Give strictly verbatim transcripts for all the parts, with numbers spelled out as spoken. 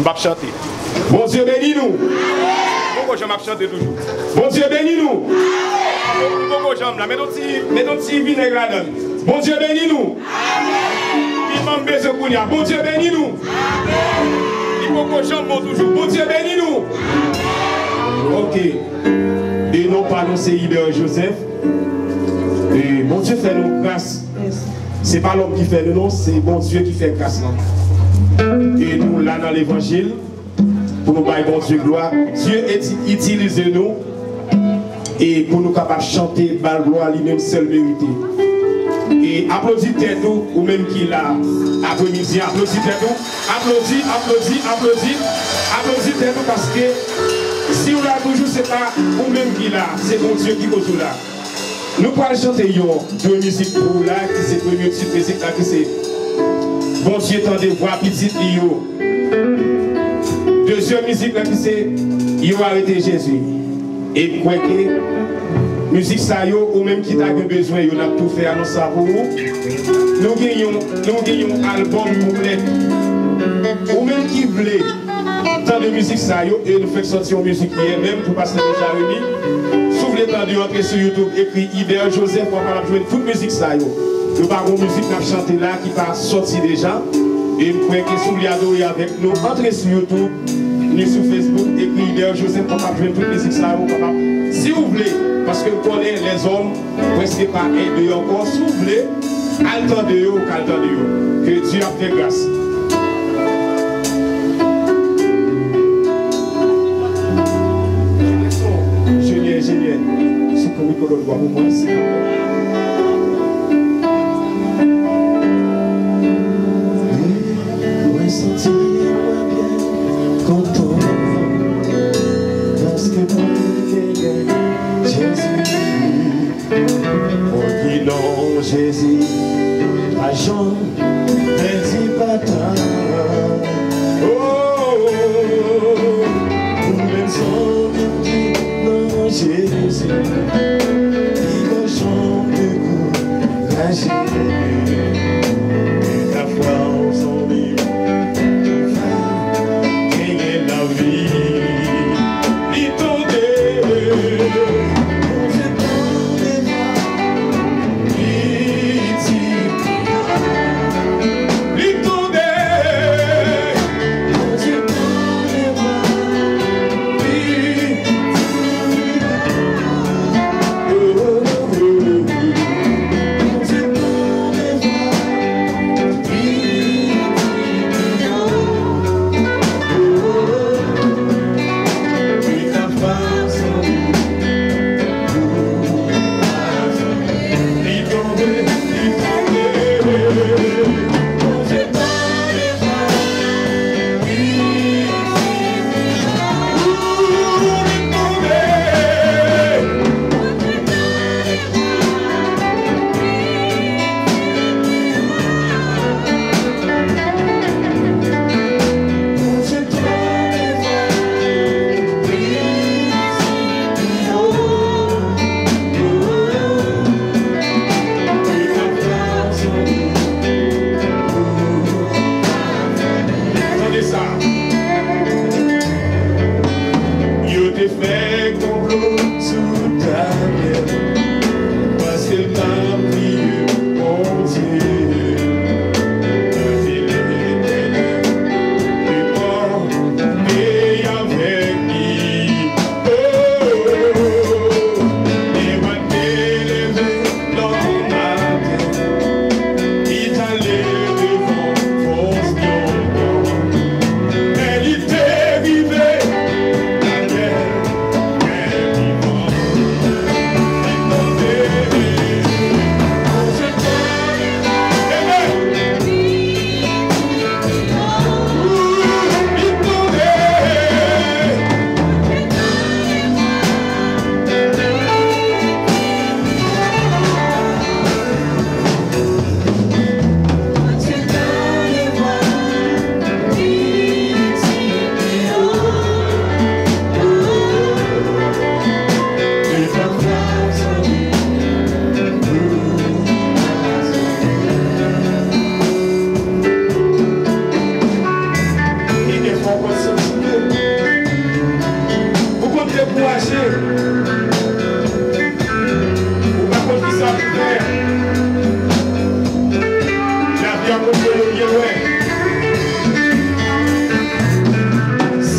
M ap chante. Bondye beni nou. M poko janm ap chante toujou. Bondye beni nou. M poko janm la. Met yon ti, met yon ti vinèg ladan l. Bondye beni nou. Piman m bezwen kounye a. Bondye beni nou. Li poko janm bon toujou. Bondye beni nou. Ok. E non pa nou se Ibè Joseph. E Bondye fè nou gras. Se pa lòm ki fè nou non, se Bondye ki fè gras lan. E nou la nan levanjil pou nou bay Bondye glwa. Dye eti-, itilize nou e pou nou kapab chante, ba l glwa li menm sèl merite. E aplodi tèt ou, ou menm ki la apremidi, aplodi tèt ou, aplodi, aplodi, aplodi, aplodi tèt ou, paske si w la toujou, se pa ou menm ki la, se Bondye ki koz ou la. Nou pral chante yon de mizik pou w la, ki se premye tit mizik la, ki se Bondye tande vwa pitit li yo. Dezyèm mizik la, ki se Yo arete Jezi. E m kwè ke mizik sa yo, ou menm ki ta gen bezwen yo, n ap tou fè anons sa pou ou. Nou gen yon, nou gen yon albòm konplè. Ou menm ki vle tande mizik sa yo, e nou fèk sòti yon mizik yè menm pou pastè Jeremy. Si w vle tande yo, antre sou YouTube, ekri Ibè Joseph, w ap ap jwenn tout mizik sa yo. Nou pa gon mizik n ap chante la ki pa sòti deja. E m kwè ke si w vle adore avèk nou, antre sou YouTube, ni sou Facebook, ekri Ibè Joseph, w ap ap jwenn tout mizik sa yo, w ap ap, si w vle, paske m konnen lèzòm prèske pa ede ankò. Si w vle, al tande yo, ou ka al tande yo. Ke Dye ap fè gras. Enjenyè, enjenyè, si pou mikwo dòt vwa pou mwen, silvouplè. Mwen santi mwen byen kontan, paske mwen genyen Jezi. Mwen ki non Jezi, pa janm pèdi batay. Oh, ou menm zanmi ki non Jezi, li pa janm dekouraje. Lafwa w zanmi, genyen lavi. Li tande, Bondye tande vwa pitit li.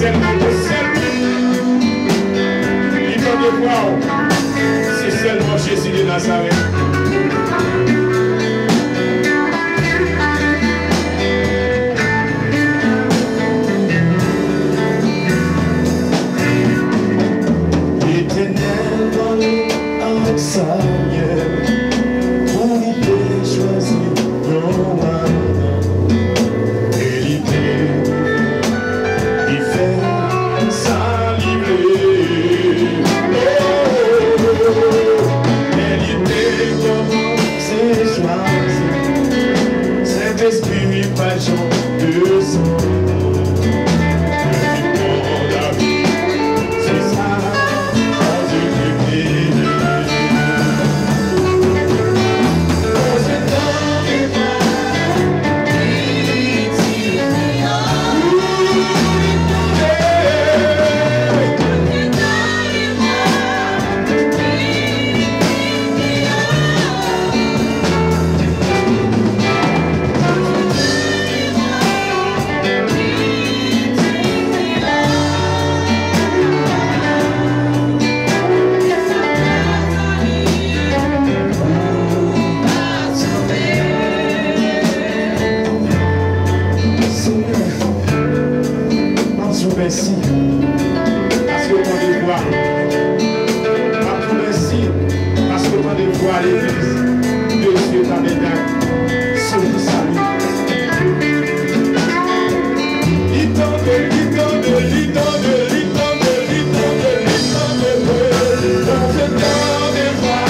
Sèl li, li tande vwa w. Se sèlman Jezi de Nazarèt. Letènèl pale ak Samyèl pou li te chwazi yon wa. E li te, li fè sa li vle. Oh, men li te kòmanse chwazi. Sentespri pa janm desann. Depi tan David, se sa Bondye te vle. Bondye tande vwa. Senyè, m ap di w mèsi paske w tande vwa. M ap di w mèsi paske w tande vwa legliz de Dye Tabènak sou Salim. Li tande, li tande, li tande, li tande, li tande, li tande, Bondye tande vwa.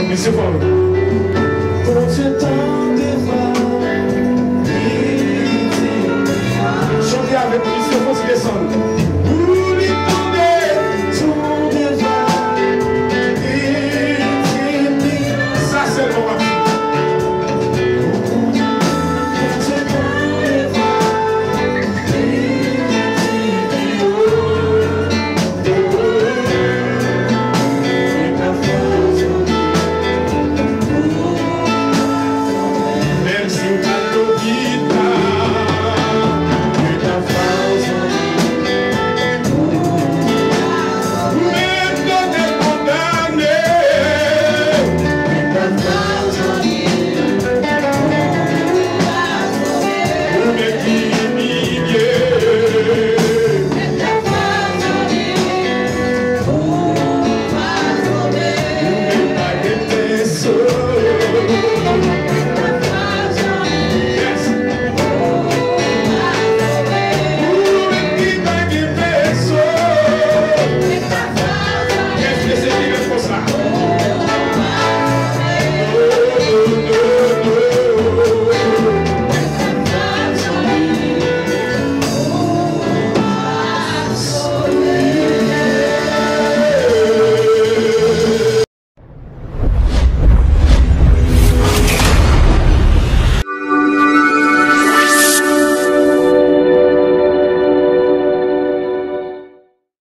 Mesye, fanmi.